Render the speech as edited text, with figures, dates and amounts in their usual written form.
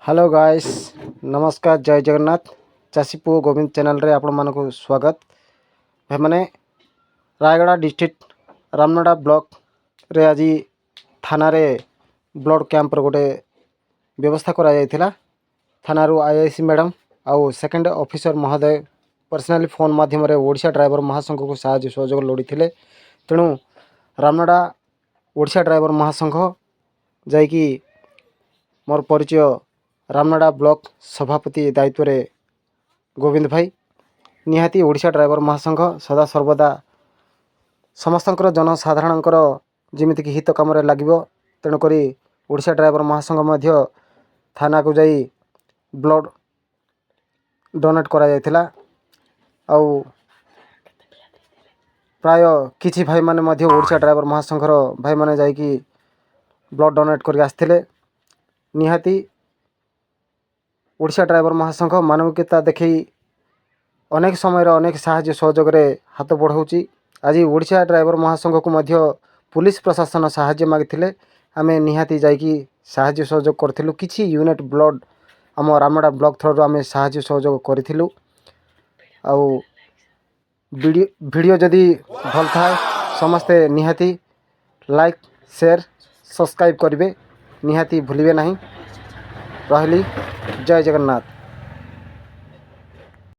Hello guys, ନମସ୍କାର, ଜୟ ଜଗନ୍ନାଥ। ଚାଷୀ ପୁଅ ଗୋବିନ୍ଦ ଚ୍ୟାନେଲରେ ଆପଣମାନଙ୍କୁ ସ୍ୱାଗତ। ଭାଇମାନେ, ରାୟଗଡ଼ା ଡିଷ୍ଟ୍ରିକ୍ଟ ରାମନଡ଼ା ବ୍ଲକରେ ଆଜି ଥାନାରେ ବ୍ଲଡ଼ କ୍ୟାମ୍ପର ଗୋଟେ ବ୍ୟବସ୍ଥା କରାଯାଇଥିଲା। ଥାନାରୁ ଆଇଆଇସି ମ୍ୟାଡ଼ାମ୍ ଆଉ ସେକେଣ୍ଡ ଅଫିସର ମହୋଦୟ ପର୍ସନାଲି ଫୋନ୍ ମାଧ୍ୟମରେ ଓଡ଼ିଶା ଡ୍ରାଇଭର ମହାସଂଘକୁ ସାହାଯ୍ୟ ସହଯୋଗ ଲୋଡ଼ିଥିଲେ। ତେଣୁ ରାମନଡ଼ା ଓଡ଼ିଶା ଡ୍ରାଇଭର ମହାସଂଘ ଯାଇକି, ମୋର ପରିଚୟ ରାମନଡ଼ା ବ୍ଲକ ସଭାପତି ଦାୟିତ୍ୱରେ ଗୋବିନ୍ଦ ଭାଇ, ନିହାତି ଓଡ଼ିଶା ଡ୍ରାଇଭର ମହାସଂଘ ସଦାସର୍ବଦା ସମସ୍ତଙ୍କର, ଜନସାଧାରଣଙ୍କର ଯେମିତିକି ହିତ କାମରେ ଲାଗିବ। ତେଣୁକରି ଓଡ଼ିଶା ଡ୍ରାଇଭର ମହାସଂଘ ମଧ୍ୟ ଥାନାକୁ ଯାଇ ବ୍ଲଡ଼ ଡୋନେଟ୍ କରାଯାଇଥିଲା। ଆଉ ପ୍ରାୟ କିଛି ଭାଇମାନେ ମଧ୍ୟ, ଓଡ଼ିଶା ଡ୍ରାଇଭର ମହାସଂଘର ଭାଇମାନେ ଯାଇକି ବ୍ଲଡ଼ ଡୋନେଟ୍ କରିକି ଆସିଥିଲେ। ନିହାତି ଓଡ଼ିଶା ଡ୍ରାଇଭର ମହାସଂଘ ମାନବିକତା ଦେଖେଇ ଅନେକ ସମୟରେ ଅନେକ ସାହାଯ୍ୟ ସହଯୋଗରେ ହାତ ବଢ଼ାଉଛି। ଆଜି ଓଡ଼ିଶା ଡ୍ରାଇଭର ମହାସଂଘକୁ ମଧ୍ୟ ପୋଲିସ ପ୍ରଶାସନ ସାହାଯ୍ୟ ମାଗିଥିଲେ। ଆମେ ନିହାତି ଯାଇକି ସାହାଯ୍ୟ ସହଯୋଗ କରିଥିଲୁ। କିଛି ୟୁନିଟ୍ ବ୍ଲଡ଼ ଆମ ରାମଡ଼ା ବ୍ଲକ ଥ୍ରୋରୁ ଆମେ ସାହାଯ୍ୟ ସହଯୋଗ କରିଥିଲୁ। ଆଉ ଭିଡ଼ିଓ ଯଦି ଭଲ ଥାଏ, ସମସ୍ତେ ନିହାତି ଲାଇକ୍, ସେୟାର, ସବସ୍କ୍ରାଇବ୍ କରିବେ, ନିହାତି ଭୁଲିବେ ନାହିଁ। ରହିଲି, ଜୟ ଜଗନ୍ନାଥ।